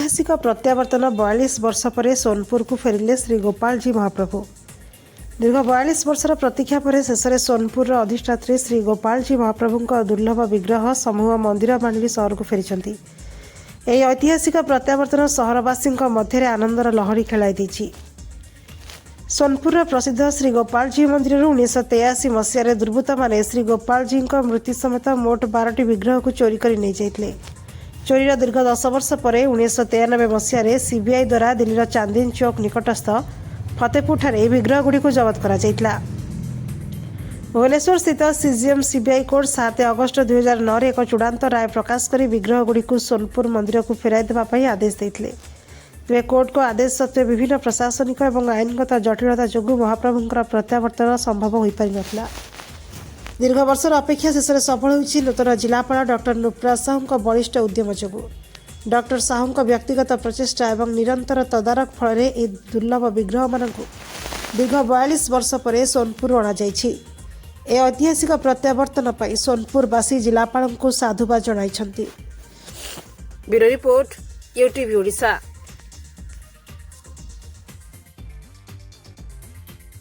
ଐତିହାସିକ ପ୍ରତ୍ୟାବର୍ତ୍ତନ। 42 ବର୍ଷ ପରେ ସୋନପୁରକୁ ଫେରିଲେ ଶ୍ରୀ ଗୋପାଳଜୀ ମହାପ୍ରଭୁ। ଦୀର୍ଘ 42 ବର୍ଷର ପ୍ରତୀକ୍ଷା ପରେ ଶେଷରେ ସୋନପୁରର ଅଧିଷ୍ଠାତ୍ରୀ ଶ୍ରୀ ଗୋପାଳଜୀ ମହାପ୍ରଭୁଙ୍କ ଦୁର୍ଲଭ ବିଗ୍ରହ ସମୂହ ମନ୍ଦିର ମାଳିନୀ ସହରକୁ ଫେରିଛନ୍ତି। ଏହି ଐତିହାସିକ ପ୍ରତ୍ୟାବର୍ତ୍ତନ ସହରବାସୀଙ୍କ ମଧ୍ୟରେ ଆନନ୍ଦର ଲହରୀ ଖେଳାଇ ଦେଇଛି। ସୋନପୁରର ପ୍ରସିଦ୍ଧ ଶ୍ରୀ ଗୋପାଳଜୀ ମନ୍ଦିରରୁ 1983 ମସିହାରେ ଦୁର୍ବୃତ୍ତମାନେ ଶ୍ରୀ ଗୋପାଳଜୀଙ୍କ ମୂର୍ତ୍ତି ସମେତ ମୋଟ 12ଟି ବିଗ୍ରହକୁ ଚୋରି କରି ନେଇଯାଇଥିଲେ। ଚୋରିର ଦୀର୍ଘ 10 ବର୍ଷ ପରେ 1993 ମସିହାରେ ସିବିଆଇ ଦ୍ୱାରା ଦିଲ୍ଲୀର ଚାନ୍ଦିନୀ ଚୌକ ନିକଟସ୍ଥ ଫତେପୁରଠାରେ ଏହି ବିଗ୍ରହଗୁଡ଼ିକୁ ଜବତ କରାଯାଇଥିଲା। ଭୁବନେଶ୍ୱର ସ୍ଥିତ ସିଜିଏମ୍ ସିବିଆଇ କୋର୍ଟ 7 ଅଗଷ୍ଟ 2009ରେ ଏକ ଚୂଡ଼ାନ୍ତ ରାୟ ପ୍ରକାଶ କରି ବିଗ୍ରହଗୁଡ଼ିକୁ ସୋନପୁର ମନ୍ଦିରକୁ ଫେରାଇ ଦେବା ପାଇଁ ଆଦେଶ ଦେଇଥିଲେ। ତେବେ କୋର୍ଟଙ୍କ ଆଦେଶ ସତ୍ତ୍ୱେ ବିଭିନ୍ନ ପ୍ରଶାସନିକ ଏବଂ ଆଇନଗତ ଜଟିଳତା ଯୋଗୁଁ ମହାପ୍ରଭୁଙ୍କର ପ୍ରତ୍ୟାବର୍ତ୍ତନ ସମ୍ଭବ ହୋଇପାରିନଥିଲା। ଦୀର୍ଘ ବର୍ଷର ଅପେକ୍ଷା ଶେଷରେ ସଫଳ ହୋଇଛି, ନୂତନ ଜିଲ୍ଲାପାଳ ଡକ୍ଟର ନୁପ୍ରା ସାହୁଙ୍କ ବଳିଷ୍ଠ ଉଦ୍ୟମ ଯୋଗୁଁ। ଡକ୍ଟର ସାହୁଙ୍କ ବ୍ୟକ୍ତିଗତ ପ୍ରଚେଷ୍ଟା ଏବଂ ନିରନ୍ତର ତଦାରଖ ଫଳରେ ଏହି ଦୁର୍ଲଭ ବିଗ୍ରହମାନଙ୍କୁ ଦୀର୍ଘ 42 ବର୍ଷ ପରେ ସୋନପୁର ଅଣାଯାଇଛି। ଏ ଐତିହାସିକ ପ୍ରତ୍ୟାବର୍ତ୍ତନ ପାଇଁ ସୋନପୁରବାସୀ ଜିଲ୍ଲାପାଳଙ୍କୁ ସାଧୁବାଦ ଜଣାଇଛନ୍ତି। Bureau report, UTV Odisha.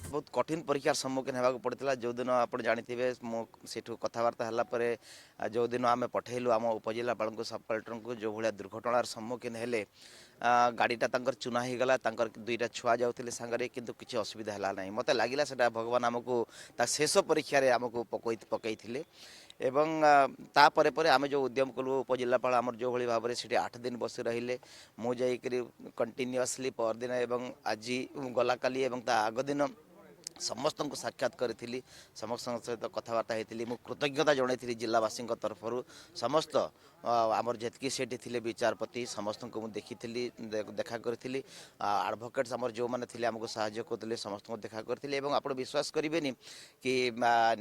ବହୁତ କଠିନ ପରୀକ୍ଷାର ସମ୍ମୁଖୀନ ହେବାକୁ ପଡ଼ିଥିଲା। ଯେଉଁଦିନ, ଆପଣ ଜାଣିଥିବେ, ମୁଁ ସେଠୁ କଥାବାର୍ତ୍ତା ହେଲା ପରେ ଯେଉଁଦିନ ଆମେ ପଠେଇଲୁ ଆମ ଉପଜିଲ୍ଲାପାଳଙ୍କୁ, ସବ୍ କଲେକ୍ଟରଙ୍କୁ, ଯେଉଁ ଭଳିଆ ଦୁର୍ଘଟଣାର ସମ୍ମୁଖୀନ ହେଲେ, ଗାଡ଼ିଟା ତାଙ୍କର ଚୁନା ହେଇଗଲା। ତାଙ୍କର ଦୁଇଟା ଛୁଆ ଯାଉଥିଲେ ସାଙ୍ଗରେ, କିନ୍ତୁ କିଛି ଅସୁବିଧା ହେଲା ନାହିଁ। ମୋତେ ଲାଗିଲା ସେଟା ଭଗବାନ ଆମକୁ ତା ଶେଷ ପରୀକ୍ଷାରେ ଆମକୁ ପକାଇଥିଲେ। ଏବଂ ତାପରେ ପରେ ଆମେ ଯେଉଁ ଉଦ୍ୟମ କଲୁ, ଉପଜିଲ୍ଲାପାଳ ଆମର ଯେଉଁଭଳି ଭାବରେ ସେଠି 8 ଦିନ ବସି ରହିଲେ, ମୁଁ ଯାଇକରି କଣ୍ଟିନ୍ୟୁଅସଲି ପରଦିନ ଏବଂ ଆଜି, ଗଲାକାଲି ଏବଂ ତା ଆଗ ଦିନ ସମସ୍ତଙ୍କୁ ସାକ୍ଷାତ କରିଥିଲି, ସମସ୍ତଙ୍କ ସହିତ କଥାବାର୍ତ୍ତା ହେଇଥିଲି। ମୁଁ କୃତଜ୍ଞତା ଜଣାଇଥିଲି ଜିଲ୍ଲାବାସୀଙ୍କ ତରଫରୁ। ସମସ୍ତ ଆମର ଯେତିକି ସେଠି ଥିଲେ ବିଚାରପତି, ସମସ୍ତଙ୍କୁ ମୁଁ ଦେଖିଥିଲି, ଦେଖା କରିଥିଲି। ଆଡ଼ଭୋକେଟ୍ସ ଆମର ଯେଉଁମାନେ ଥିଲେ, ଆମକୁ ସାହାଯ୍ୟ କରୁଥିଲେ, ସମସ୍ତଙ୍କୁ ଦେଖା କରିଥିଲି। ଏବଂ ଆପଣ ବିଶ୍ୱାସ କରିବେନି କି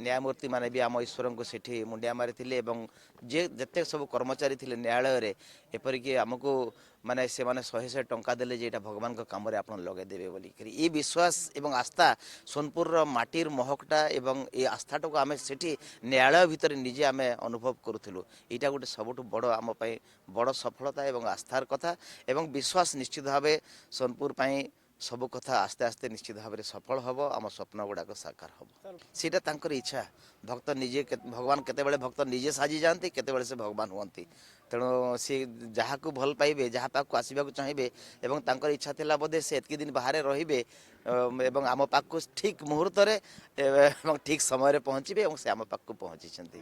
ନ୍ୟାୟମୂର୍ତ୍ତି ମାନେ ବି ଆମ ଈଶ୍ୱରଙ୍କୁ ସେଠି ମୁଣ୍ଡିଆ ମାରିଥିଲେ ଏବଂ ଯେ ଯେତେ ସବୁ କର୍ମଚାରୀ ଥିଲେ ନ୍ୟାୟାଳୟରେ, ଏପରିକି ଆମକୁ ମାନେ ସେମାନେ ଶହେ ଶହେ ଟଙ୍କା ଦେଲେ ଯେ ଏଇଟା ଭଗବାନଙ୍କ କାମରେ ଆପଣ ଲଗାଇଦେବେ ବୋଲିକରି। ଏ ବିଶ୍ୱାସ ଏବଂ ଆସ୍ଥା, ସୋନପୁରର ମାଟିର ମହକଟା ଏବଂ ଏ ଆସ୍ଥାଟାକୁ ଆମେ ସେଠି ନ୍ୟାୟାଳୟ ଭିତରେ ନିଜେ ଆମେ ଅନୁଭବ କରୁଥିଲୁ। ଏଇଟା ଗୋଟେ ସବୁଠୁ ବଡ଼ ଆମ ପାଇଁ ବଡ଼ ସଫଳତା ଏବଂ ଆସ୍ଥାର କଥା ଏବଂ ବିଶ୍ୱାସ। ନିଶ୍ଚିତ ଭାବେ ସୋନପୁର ପାଇଁ ସବୁ କଥା ଆସ୍ତେ ଆସ୍ତେ ନିଶ୍ଚିତ ଭାବରେ ସଫଳ ହେବ, ଆମ ସ୍ୱପ୍ନ ଗୁଡ଼ାକ ସାକାର ହେବ। ସେଇଟା ତାଙ୍କର ଇଚ୍ଛା। ଭକ୍ତ ନିଜେ ଭଗବାନ। କେତେବେଳେ ଭକ୍ତ ନିଜେ ସାଜି ଯାଆନ୍ତି, କେତେବେଳେ ସେ ଭଗବାନ ହୁଅନ୍ତି। ତେଣୁ ସେ ଯାହାକୁ ଭଲ ପାଇବେ, ଯାହା ପାଖକୁ ଆସିବାକୁ ଚାହିଁବେ ଏବଂ ତାଙ୍କର ଇଚ୍ଛା ଥିଲା ବୋଧେ ସେ ଏତିକି ଦିନ ବାହାରେ ରହିବେ ଏବଂ ଆମ ପାଖକୁ ଠିକ୍ ମୁହୂର୍ତ୍ତରେ ଏବଂ ଠିକ୍ ସମୟରେ ପହଞ୍ଚିବେ ଏବଂ ସେ ଆମ ପାଖକୁ ପହଞ୍ଚିଛନ୍ତି।